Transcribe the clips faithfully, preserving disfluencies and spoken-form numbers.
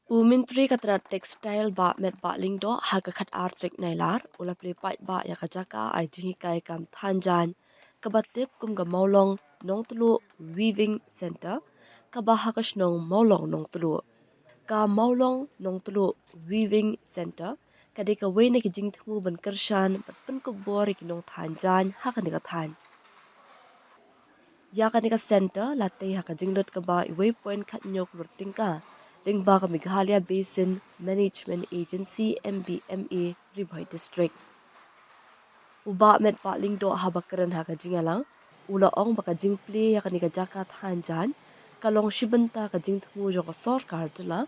U Myntri ka tnat Textile Bah Metbah Lyngdoh ha ka khatar tarik Nailar u la plie paidbah ïa ka jaka ai jinghikai kam than jaiñ kaba tip kum ka Mawlong Nongtluh Weaving Centre kaba ha ka shnong Mawlong Nongtluh. Ka Mawlong Nongtluh Weaving Centre ka dei kawei na ki jingthmu ban kyrshan bad pynkup bor ïa ki nongthan jaiñ ha kane ka thaiñ. Ïa kane ka centre la tei ha ka jinglut kaba uwei point khathynñiew klur tyngka lyngba ka Meghalaya Basin Management Agency, M B M A, Ri Bhoi District. U Bah Metbah Lyngdoh haba kren ha ka jingïalang u la ong ba ka jingplie ïa kane ka jaka than jaiñ ka long shi bynta ka jingthmu jong ka sorkar jylla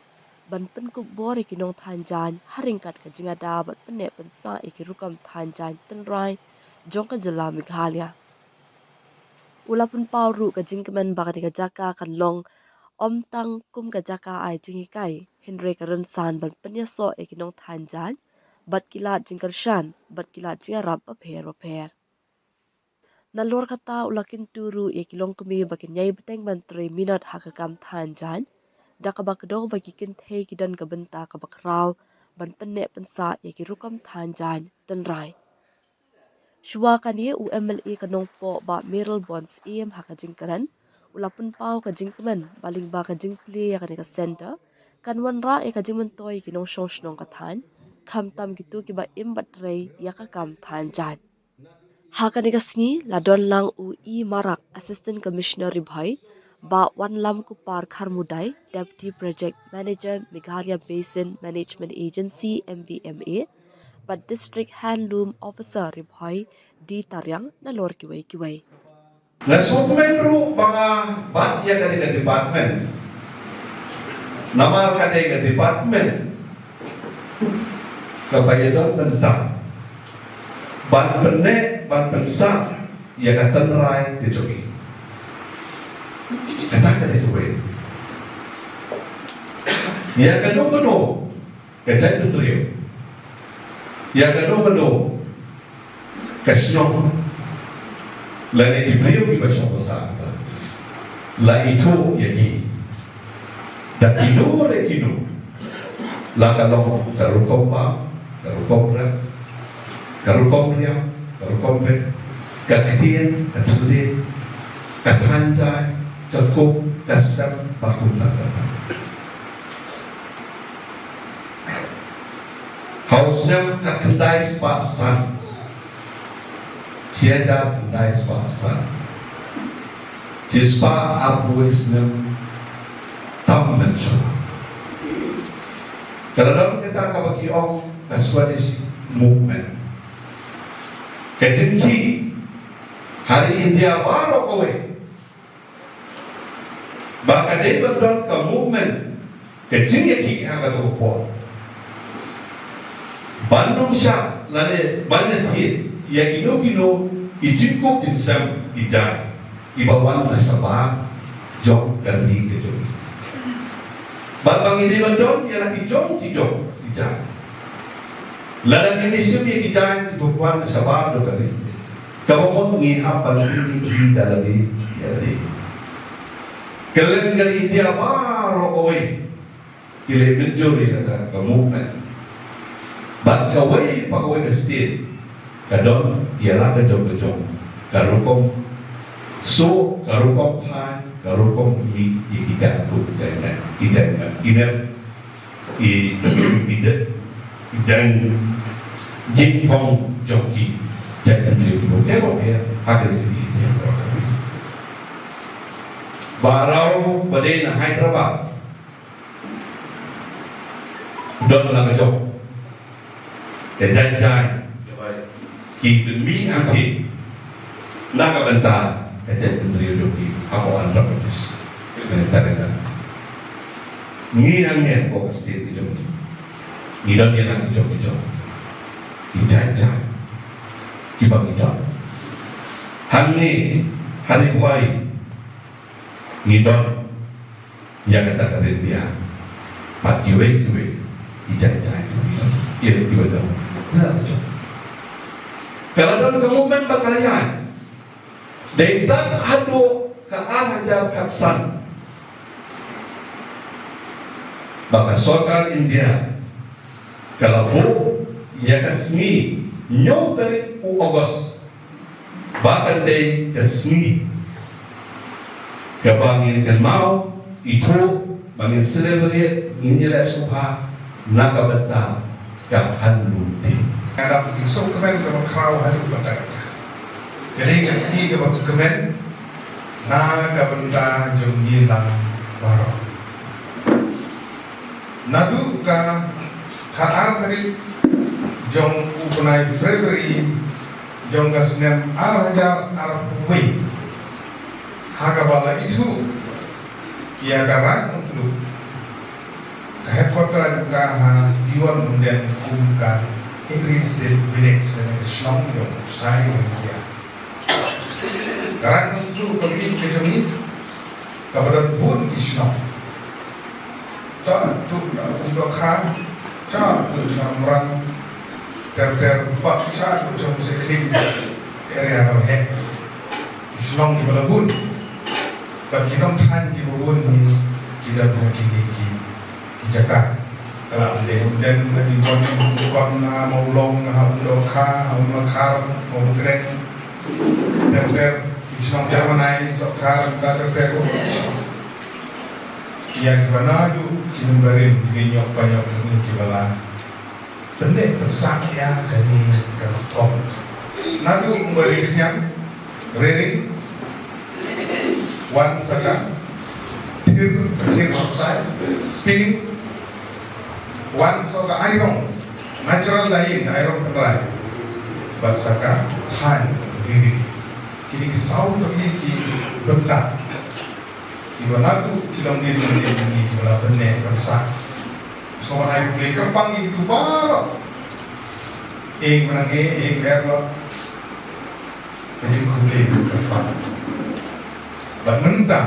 ban pynkup bor ïa ki nongthan jaiñ ha ryngkat ka jingada bad pynneh pynsah ïa ki rukom than jaiñ tynrai jong ka jylla Meghalaya. U la pynpaw ruh ka jingkmen ba kane ka jaka kan long ym tang kum ka jaka ai jinghikai hynrei ka rynsan ban pynïasoh ïa ki nongthan jaiñ bad ki lad jingkyrshan bad ki lad jingïarap bapher bapher. Nalor kata u la kyntu ruh ïa ki longkmie ba kin ïai bteng ban trei minot ha ka kam than jaiñ da kaba kdew ba ki kynthei ki don ka bynta kaba khraw ban pynneh pynsah ïa ki rukom than jaiñ tynrai. Shuwa kane u M L A ka Nongpoh Bah Mayralborn Syiem ha ka jingkren u la pynpaw ka jingkmen ba lyngba ka jingplie ïa kane ka centre kan wanrah ïa ka jingmyntoi ïa ki nongshong shnong ka thaiñ khamtam kito kiba im bad trei ïa ka kam than jaiñ. Ha kane ka sngi la don lang u E Marak, Assistant Commissioner Ri Bhoi, Bah Wanlam Kupar Kharmudai, Deputy Project Manager, Meghalaya Basin Management Agency, M B M A, bad District Handloom Officer Ri Bhoi D Tariang nalor kiwei kiwei. Nga sngewkmen ruh ba nga bat ïa kane ka department. Namar kane ka department kaba ïadon bynta ban pynneh ban pynsah ïa ka tynrai ka jong ngi. Kata ka dei kawei. Ïa kano kano ka jaitbynriew, ïa kano kano ka shnong lane ki briew kiba shong ba sah, la ithuh ïa ki da kino re kino, la ka long ka rukom bam, ka rukom rep, ka rukom riam, ka rukom beh, ka ktien, ka thylliej, ka than jaiñ, ka kup, ka sem, bad kumta kumta. Ha u snem khatkhyndai spah san, shi hajar khyndai spah san, shispah arphew snem tam mynshuwa, ka la don kata kaba ki ong ka Swadeshi Movement. Ka jingkhih ha ri India baroh kawei ba ka dei ban don ka movement, ka jingïakhih ha kato ka por ban ym shah lane ban ïathied ïa kino kino ki jingkup jingsem ki jaiñ kiba wan na shabar jong ka ri ka jong ngi. Bad ba ngi dei ban don ïa la ki jong ki jong ki jaiñ. Lada ngim shim ïa ki jaiñ kiba wan na shabar jong ka ri, kaba mut ngi hap ban ri ri da lade ïa lade. Kylleng ka ri India baroh kawei ki la mynjur ïa kata ka movement. Bad kawei pa kawei ka state ka don ïa la ka jong ka jong ka rukom suh, ka rukom thaiñ, ka rukom khmih ïa ki jaiñ kup, ki jaiñ met, ki jaiñ met, ki met, ki, ki jaiñ, ki jaiñ jingthung jong ki jaitbynriew kiba pher bapher ha ka ri ka jong ngi. Baroh ba dei na Hyderabad don la ka jong ka jaiñ jaiñ kaba ki pynmih hangtei na ka bynta ka jaitbynriew jong ki hapoh Andhra Pradesh. Mynta ka ngi hangne hapoh ka state ka jong ngi, ngi don ïa la ki jong ki jong ki jaiñ jaiñ kiba ngi don. Hangne ha Ri Bhoi ngi don ïa kata ka ryndia bad kiwei kiwei ki jaiñ jaiñ kiwei kiwei don. Ngi la ka jong, ka la don ka movement ba ka la ïaid. Dei tad haduh ka ar hajar khatsan Ba ka sorkar India ka la buh ïa ka sngi hynñiew tarik u August ba kan dei ka sngi kaba ngin kynmaw, ithuh, ba ngin celebrate, ngin ïaleh sngewbha na ka bynta ka Handloom Day. Ka dap ki sngewkmen kaba khraw haduh katta katta. Ka dei ka sngi kaba kmen na ka bynta jong ngi lang baroh. Naduh ka khatar tarik jong u bnai February jong ka snem ar hajar arphew wei, ha kaba la ithuh ïa ka Raid Nongtluh, ka headquarter jong ka ha Diwan Umden kum ka Agri Seed Village, lane ka shnong jong u Ksai Ryndia. Ka Raid Nongtluh ka mih ka jong ngi, kaba don bun ki shnong. Sha tu na Umdokha, sha tu na Umrang, ter ter, bad sha tu sha Mawshynrut, area kaba heh. Ki shnong kiba la bun, bad ki nongthaiñ kiba bun, ki don ha kine ki ki jaka. Ka la ym dei Umden, ka dei Umden, Umden, ha Mawlong, ha Umdokha, ha Umlakhar, ha Umkneng, ter ter, ki shnong Germanai, Sohkhar, ter ter. Ïa kiba naduh ki nongbarim, kiba ïoh, ba ïoh, kiba la pynneh pynsah ïa kane ka rukom. Naduh u Umbarimkhniang, Rearing, wan sa ka thir, thir outside, spinning, wan sa ka airong, natural dyeing, airong tynrai, bad sa ka thaiñ, rearing. Kine ki saw tylli ki bynta kiba naduh ki longdien longdien kiba la pynneh pynsah. Sngewbha ai khublei kyrpang ïa kito baroh. Ïa ki nongïalam, ïa ki nongïalam, ka jingkhublei kyrpang. Bad mynta,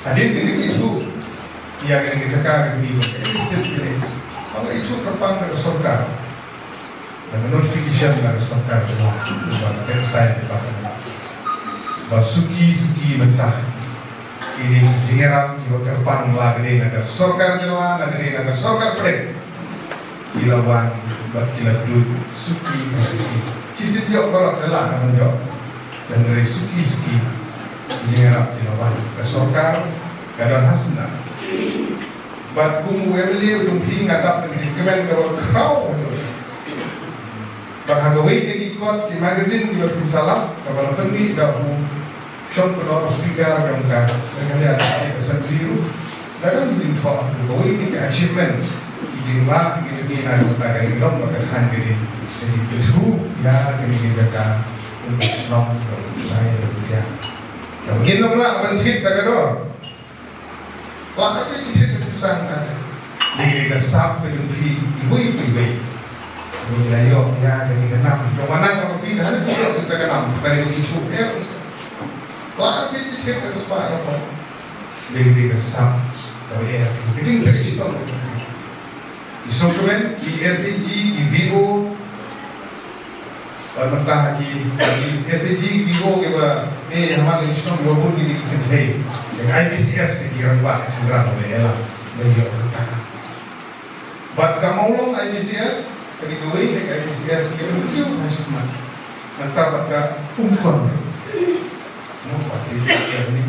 hadien ka jingithuh ïa kane ka jaka kaba ngi ong ka Agri Seed Village, ba la ithuh kyrpang da ka sorkar, da ka notification na ka sorkar jylla, ba ka textile department, ba suki suki mynta kine ki jingïarap kiba kyrpang, la ka dei na ka sorkar jylla, la ka dei na ka sorkar pdeng, ki la wan bad ki la duh suki suki. Ki shu ïoh baroh, da la ka ban ïoh. Hynrei suki suki ki jingïarap ki la wan. Ka sorkar ka don ha sna. Bad kum u MLA u jong phi, nga dap ka jingkmen kaba khraw. Bad ha kawei na ki kot, ki magazine kiba phin sa lap, kaba la pynmih da u Sean Kynnoh, u Speaker jong ka Meghalaya Legislative Assembly ruh, la don ki jingthoh, kawei na ki achievement, ki jinglah, ki jingmih na ka bynta ka ri lem bad ka thaiñ ka ri, ka jingpynthut ïa kane ka jaka, kum ka shnong, ka kum ka shnong, ka kum ka. Ka ngin ym lah ban thied da ka dor. Lah ka phi thied ka jingsan ka. Dei ka sap ka jong phi iwei pa iwei. Ngi la ïoh ïa kane ka nam. Jong nga nang ka phi ka, hana phi ïoh ka nam. Ka dei ka jingshukor. Lah ka phi thied ka spah ka pop. Dei ka sap ka ïa ka jingtrei shitom. Ki sngewkmen, ki SHG, ki VO, bad mynta ki, ki SHG, ki VO kiba, eh, ha man ki shnong kiba bun ki kynthei. Ki IBCS ki rangbah ki shynrang ba ïa la, ba ïoh mynta. Bad ka Mawlong IBCS, ka dei kawei na ki IBCS kiba kiew ha shipmat. Nangta bad ka Umkon. Mo, bad ki, ki, ki,